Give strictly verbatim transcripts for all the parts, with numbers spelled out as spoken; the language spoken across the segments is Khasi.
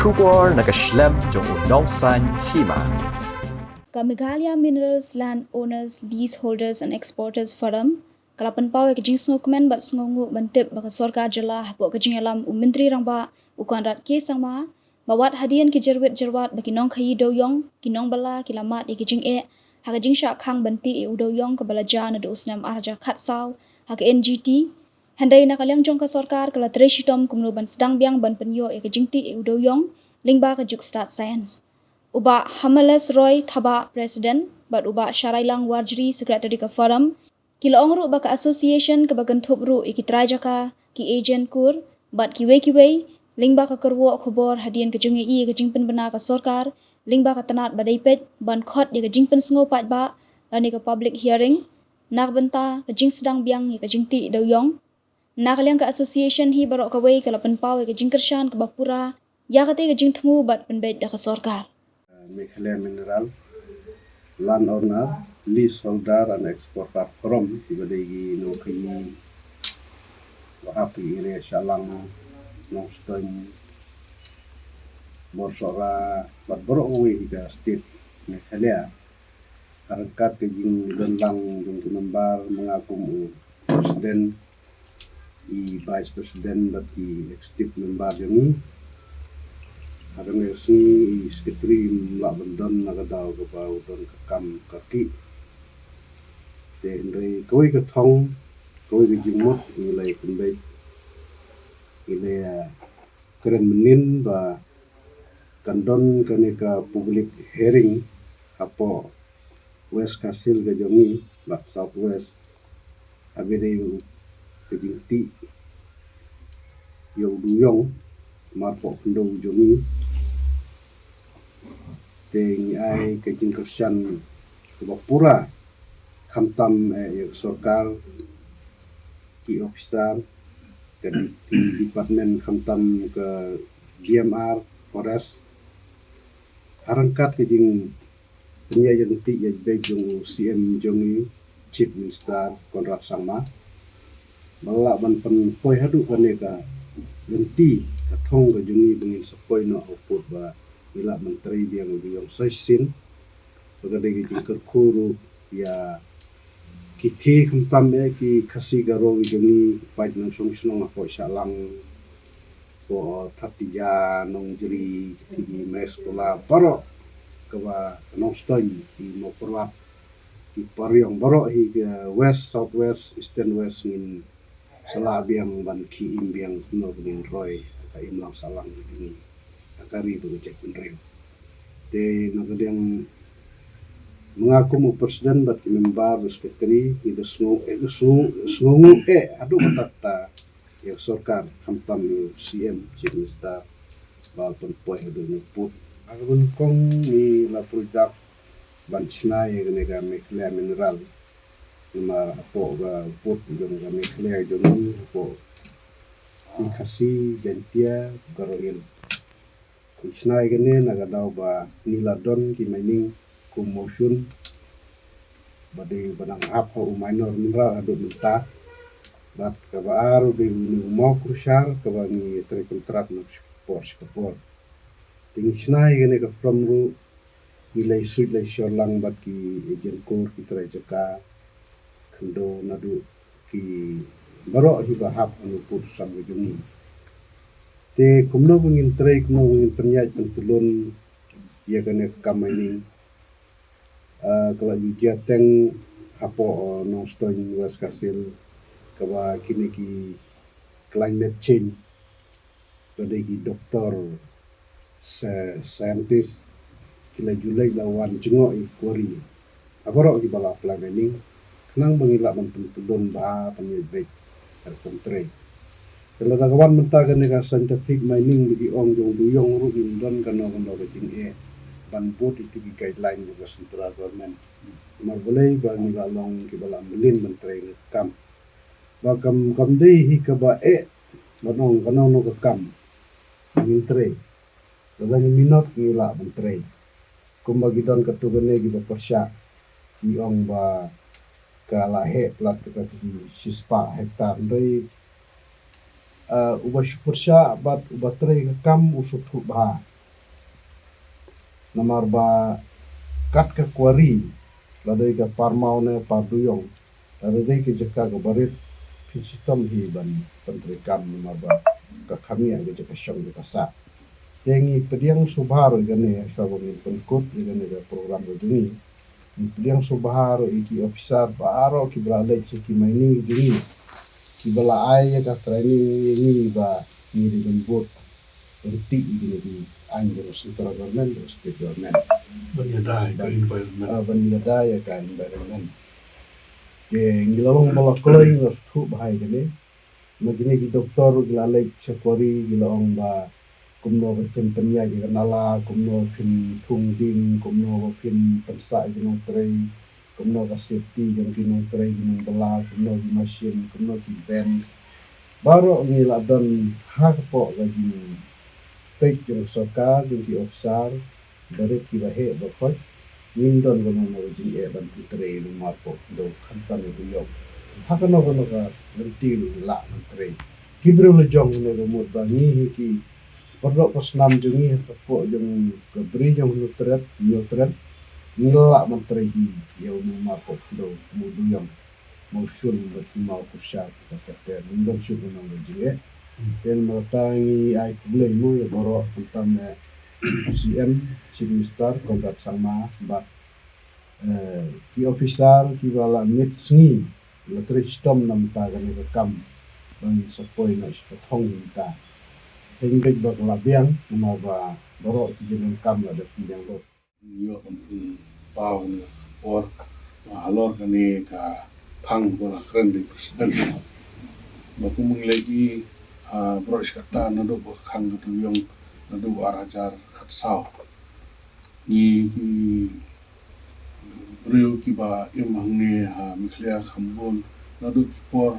Khubor na ka shlem jong u nongsan hima. Ka Meghalaya Minerals Land Owners, Leaseholders and Exporters Forum ka la pynpaw ïa ka jingsngewkmen bad sngewnguh ban tip ba ka sorkar jylla hapoh ka jingïalam u Myntri Rangbah u Conrad K Sangma, ba wat hadien ki jyrwit jyrwat ba ki nongkhaïi dewïong, ki nongbylla ki la mad ïa ki jingeh ha ka jingshah khang ban tih ïa u dewïong kaba la jia naduh u snem ar hajar khatsaw ha ka N G T. Hynrei na ka liang jong ka sorkar ka la trei shitom kumno ban sdang biang ban pynïoh ïa ka jingtih ïa u dewïong lyngba ka juk stad science. U Bah Hamales Roy Thabah, President, bad u Bah Sharailang Warjri, Secretary ka Forum, ki la ong ruh ba ka association kaba kynthup ruh ïa ki trai jaka, ki agent kur bad kiwei kiwei, lyngba ka kyrwoh khubor hadien ka jingïohi ïa ka jingpynbna ka sorkar lyngba ka tnat ba dei peit ban khot ïa ka jingpynsngew paidbah lane ka public hearing na ka bynta ka jingsdang biang ïa ka jingtih dewïong. Na ka liang ka association hi baroh kawei ka la pynpaw ïa ka jingkyrshan kaba pura ïa katei ka jingthmu bad pynbeit da ka sorkar. Meghalaya Mineral Land Owner, Leaseholder and Exporter Forum, kiba dei ki nongkhaïi ba hap ha area Shillong, Nongstoiñ, Bor Sohra bad baroh kawei ka state Meghalaya. Ha ryngkat ka jingdon lang jong ki member, ma nga kum u president, i vice president bad ki executive member jong ngi. Hadien ka sngi i secretary ym lah ban don na ka daw kaba u don ka kam ka ki. Te hynrei kawei ka thong, kawei ka jingmut ngi la ïa pynbeit, ngi la ïa kren mynnin ba kan don kane ka public hearing hapoh West Khasi Hills ka jong ngi bad South West, haba dei ka jingtih ïa u dewïong marpoh khyndew jong ngi. Te ngi ai ka jingkyrshan kaba pura, khamtam eh ïa ka sorkar, ki officer, ka di-, ki department khamtam ka D M R, Forest, ha ryngkat ka jingpynïaid ryntih ïaid beit jong u C M jong ngi, Chief Minister Conrad Sangma, ba lah ban pynpoi haduh kane ka lynti, ka thong ka jong ngi ba ngin sa poi noh ha u pud ba ngi lah ban trei biang ïa u dewïong sa shisien. Ba ka dei ka jingkyrkhu ruh ïa ki thie khamtam eh ki Khasi Garo ki jong ngi, paid nongshong shnong hapoh Shillong, hapoh Thatija, Nongjri, ki thie ki Mehskulla, baroh kaba Nongstoiñ, ki Mawpyrwat, ki Pariong, baroh hi ka West, South West, Eastern West ngin sa lah biang ban khie im biang kumno ba ngin roi ha ka imlang sahlang ka jong ngi ha ka ri bad ka jaitbynriew. Te na ka liang ma nga kum u president bad ki member bad secretary ngi da sngew eh, sngew, sngewnguh eh haduh katta katta ïa ka sorkar khamtam ïa u C M, Chief Minister, ba pynpoi haduh kane ka pud. Ha kaba nyngkong ngi la pyrshang ban shna ïa kane ka Meghalaya Mineral. Namar hapoh ka pud jong ka Meghalaya jong ngi, hapoh ki Khasi, Jaiñtia, Garo Hills, ngi shna ïa kane na ka daw ba ngi la don ki mining kum Mawshun, ba dei ba dang hap ha u minor mineral haduh mynta. Bad kaba ar u dei une u Mawkryshar kaba ngi trei kontrak na ka por sha ka por. Te ngi shna ïa kane ka forum ruh ngi la ïasuit la ïashor lang bad ki agent kur, ki trai jaka khyndew naduh ki baroh hi ba hap ha u pud u sam ka jong ngi. Te kumno ba ngin trei, kumno ba ngin pynïaid pyntlun ïa kane ka kam mining. Ah, ka la ju jia teng hapoh, ah, Nongstoiñ, West Khasi Hills, kaba kine ki climate change, ba dei ki doktor, sci-, scientist, ki la ju leit la wan jngoh ïa ki quarry ha baroh kiba la apply mining, khnang ba ngi lah ban pyntlun bha, pynïaid beit ha ka kam trei. Te lada ka wan mynta kane ka synthetic mining ba ki ong jong u dewïong ruh, ngim don kano kano ka jingeh ban bud ïa ki guideline jong ka central government. Namar balei? Ba ngi la long kiba la mlien ban trei kane ka kam. Ba kam, kam dei hi kaba eh ban ong kano kano ka kam ngin trei. Lada ngi minot ngi lah ban trei. Kumba ki don katto katne kiba pyrshah, ki ong ba ka la heh palat kata ka shispah hektar, hynrei, ah, uba shu pyrshah bad uba trei ka kam u sngewthuh bha. Namar ba kat ka kwari, lada dei ka Parmaw ne Parduyong, lada dei ka jaka kaba rit, phin shitom hi ban pyntreikam namar ba ka kham ïa ka jaka shong jaka sah. Te ngi pdiang sngewbha ruh ïa kane, shuwa ba ngin pynkut ïa kane ka program ka jong ngi. Ngi pdiang sngewbha ruh ïa ki officer baroh kiba la leit sha ki mining ka jong ngi, kiba la ai ïa ka training ïa ngi ba ngi dei ban bud ryntih ïa kine ki aiñ jong ka central government, jong ka state government. Ban ïada ïa ka environment. Ah, ban ïada ïa ka environment. Te ngi la long ba la kloi, ngi la sngewthuh bha ïa kane. Ma kine ki doktor ki la leit sha kwari, ki la ong ba kumno ba phin pynïaid ïa ka nala, kumno phin thung ding, kumno ba phin pynsah ïa ki nongtrei, kumno ka safety jong ki nongtrei, ki nongbylla, kumno ki machine, kumno ki bench. Baroh ngi la don ha ka pok ka jingpeit jong ka sorkar, jong ki officer, barit kiba heh ba khoit, ngim don kano kano ka jingeh ban pyntrei namar pok khyndew khamtam ïa u ïong. Ha kano kano ka lynti ruh ngi lah ban trei. Ki briew la jong ne ka mut ba ngi hi ki paralok pasnam jong ngi ha ka pok jong ka bri jong Hynñiewtrep, Hynñiewtrep, ngi lah ban trei hi ïa u namar pok khyndew, mo u ïong, mo u shun bad ki maw pyrshah ki ka ter ter, ngim don shuh kano kano ka jingeh. Te namar kata ngi ai khublei mo ïa baroh khamtam ïa C M, Chief Minister Conrad Sangma bad, eh, ki officer kiba la miet sngi, la trei shitom na bynta kane ka kam ban sa poi noh sha ka thong mynta. Te ngi beit ba ka la biang namar ba baroh ki jingdonkam la dep pynbiang lut. Ïoh ban pynpaw ne ka por, ah, halor kane ka phang ba la kren da i President. Ba kum ngi la ïohi, ah, baroh shi katta naduh ba ka khang kata u ïong naduh ar hajar khatsaw. Ngi, ngi briew kiba im hangne ha Meghalaya kham bun naduh ki por,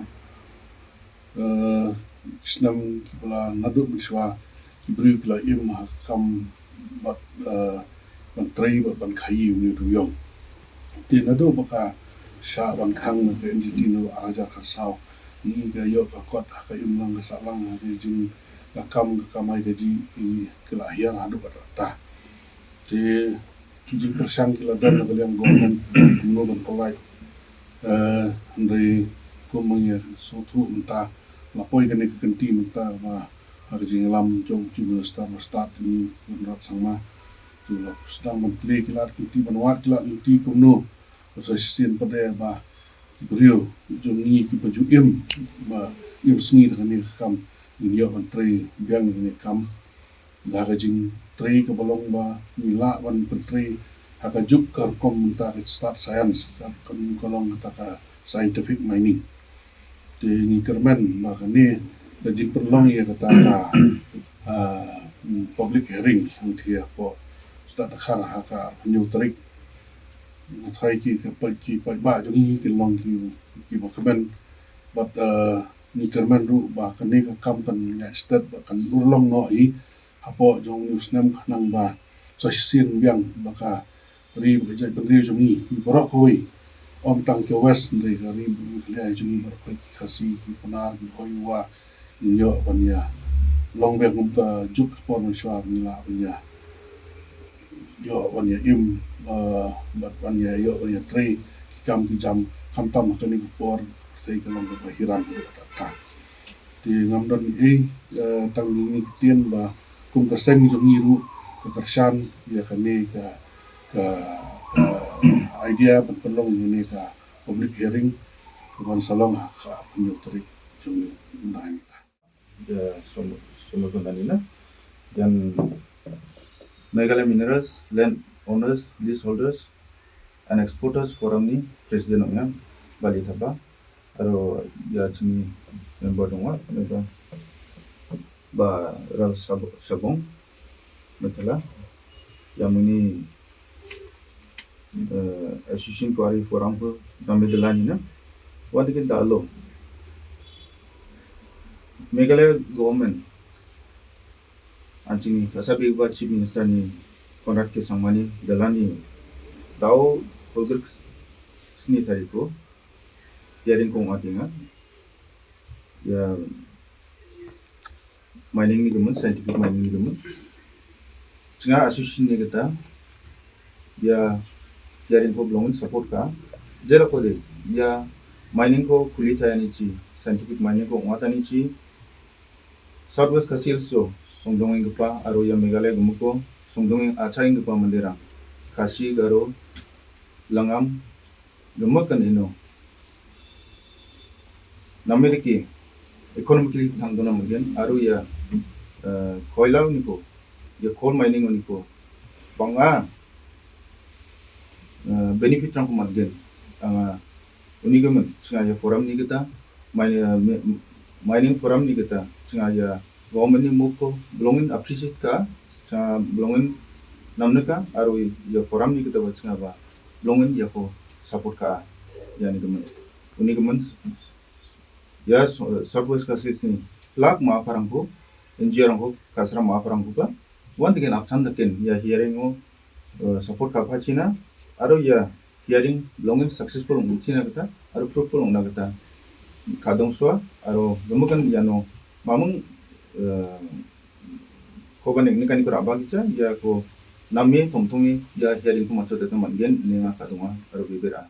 eh, ki snem kiba la naduh mynshuwa ki briew ki la im ha ka kam bad, eh, ban trei bad ban khaïi une u ïong. Te naduh ba ka shah ban khang na ka N G T naduh ar hajar khatsaw, ngi ka ïoh ka kot ha ka imlang ka sahlang, ha ka jing ka kam ka kamai kajih, ki la hiar haduh katta katta. Te ki jingpyrshang ki la don na ka liang government kumno ban pynlait. Eh, hynrei kum ma ngi sngewthuh mynta la poi kane ka kynti mynta ba ha ka jingïalam jong u Chief Minister ba stad jong ngi Conrad Sangma, to la sdang ban plie ki lad kynti ban wad ki lad kynti kumno ba sa shisien pat de ba ki briew jong ngi kiba ju im, ba im sngi da kane ka kam, ngin ïoh ban trei biang ïa kane ka kam. Da ka jingtrei kaba long ba ngi lah ban pyntrei ha ka juk ka rukom mynta ka stad science, ka, ka, ka long kata ka scientific mining. Te ngi kyrmen ba kane ka jingpynlong ïa kata ka, ah, public hearing hangtei hapoh Sdang Dkhar ha ka arphew hynñiew tarik. Nga tharai ki, ki paid, ki paidbah jong ngi ki long ki, kiba kmen. Bad, eh, ngi kyrmen ruh ba kane ka kam kan ïaid stet bad kan urlong noh hi hapoh jong une u snem khnang ba sa shisien biang ba ka ri bad ka jaitbynriew jong ngi, ngi baroh kawei, ym tang ka West, hynrei ka ri bad ka ri jong ngi baroh kawei, ki Khasi, ki Pnar, ki Hoi, Wa, ngin ïoh ban ïa long biang kum ka juk ka por mynshuwa, ngi lah ban ïa ïoh ban ïa im, eh, bad ban ïa ïoh ban ïa trei ki kam ki jam khamtam ha kane ka por, pyrthei ka long kaba hiran haduh katta katta. Te ngam don ei, eh, tang ngi ktien ba kum ka seng jong ngi ruh ka kyrshan ïa kane ka, ka, ka idea ban pynlong ïa kane ka public hearing kaban sa long ha ka arphew hynñiew tarik jong une u bnai mynta. Ïa, sum-, sumar kynta ni na. Ïa Meghalaya Minerals Land Owners, Leaseholders and Exporters Forum ni President ong ïa Bali Thapa. Aro ïa jingmember dong wa, member ba Ral Sab-, Sabong. Metela. Ïa mini, eh, Association Quarry Forum ko dame delani na. Wan dikin da lo. Meghalaya government, anjing ka sabi ba Chief Minister ni Conrad K Sangma ni delani. Dau holger sni tariko. Ïa ring kong atinga. Ïa mining ni ka mut, scientific mining ni ka mut. Chinga association ni kata, ïa hearing ko ba long in support ka. Jera ko de ïa mining ko khuli tha ïa ni chi, scientific mining ko ong tha ïa ni chi. South West Khasi Hills so song dong ing kpa aro ïa Meghalaya gumuk ko song dong ing acha ing kpa mandirang Khasi Garo Langam gumuk kan ino. Namediki economically thang dona mungkin aro ïa koila uniko ïa coal mining uniko banga benefit rang kumat gen anga uni government singa ïa forum ni kita mining forum ni kita singa ïa government ni muk ko belongin appreciate ka singa belongin namne ka aro ïa forum ni kita ba singa ba belongin ïa ko support ka ïa ni government uni government ïa South West Khasi Hills ni plak ma parang ko N G O rang ko kasra ma parang ko ka wan tegen apsan da ken ïa hearing o support ka pha china aro ïa hearing belongin successful ong china kata aro fruitful ong na kata ka dong swa aro gemukan ïa no mamung ko banik ni kan ko raba kicha ïa ko nami tong tong ïa hearing ko macho tata man gen ni nga ka dong aro bibera.